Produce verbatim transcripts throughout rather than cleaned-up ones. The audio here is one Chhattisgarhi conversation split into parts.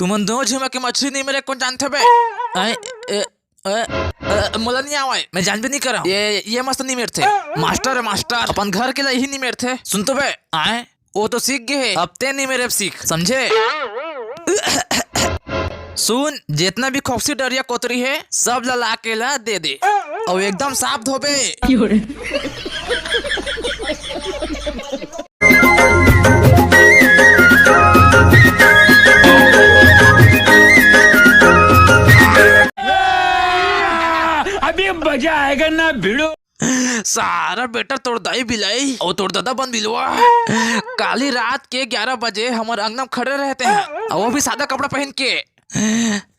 तुमन दो झिमा के मछली निमेरे कोन जानथे बे? आय, ए, ए, ए, मोला नहीं आवय, मैं जानबे नहीं करंव। ये, ये मस्त निमेरथे। मास्टर हे, मास्टर। अपन घर के ला ही निमेरथे। सुन तो बे, आय, वो तो सीख गे हे, अब ते निमेरे सीख, समझे? सुन, जितना भी खोपसी डरिया कोतरी हे, सब ला लाके ला दे दे, अउ एकदम साफ धोबे। अभी मजा आएगा ना भिड़ो। सारा बेटा तोर दाई बिलाई अउ तोर ददा बन बिलवा। काली रात के ग्यारह बजे हमर अंगना म खड़े रहते हैं, अउ वो भी सादा कपड़ा पहन के।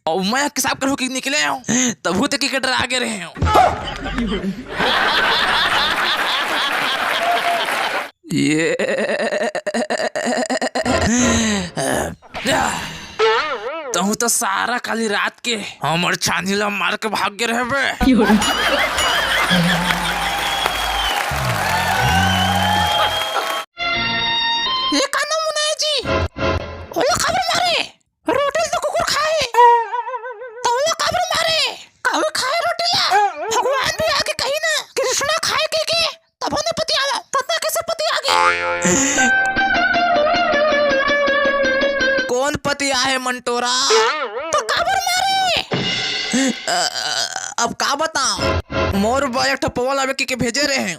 अउ मैं हिसाब करहूँ कि निकले हूँ, तभू तक के डरा गे रहे हूँ। ये तहूँ तो सारा काली रात के हमर छानी ला मार के भाग गे रहे बे। ये का नाम मुनाया जी? ओला काबर मारे? रोटी ल तो कुकुर खाए, त ओला काबर मारे? काबर खाए रोटी ला? भगवान भी आके कही ना, कृष्णा खाए के, के तभो ने पति आवा, ततना कैसे पति आगे? कोन पति आहे मंटोरा? त काबर मारे? अ, अब का बताओ, मोर बर एक ठो पवा लावे के, के भेजे रहे,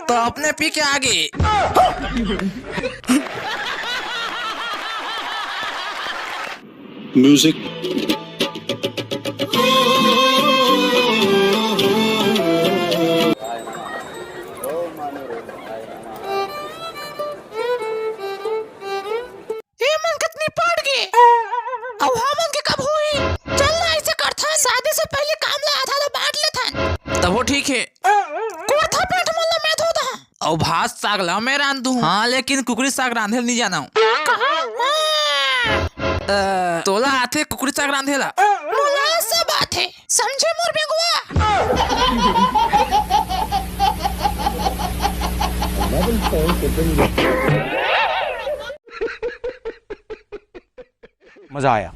त अपने पी के आगे। Music। ए मन कतनी पड़ गे। अउ हमन के कब होई? चल ना, ऐसे करथन, शादी से पहले काम ला आधा ला बांट लेथन। तब वो ठीक है। कुर्ता पैंट मन ला मैं धो दहा। अउ भात साग ला मैं रांधहूं। हाँ, लेकिन कुकरी साग रांधे ल नहीं जानव। कहा? अ, तोला आथे कुकरी साग रांधे ला? मोला सब आथे, समझे मोर बेंगवा। मजा आया।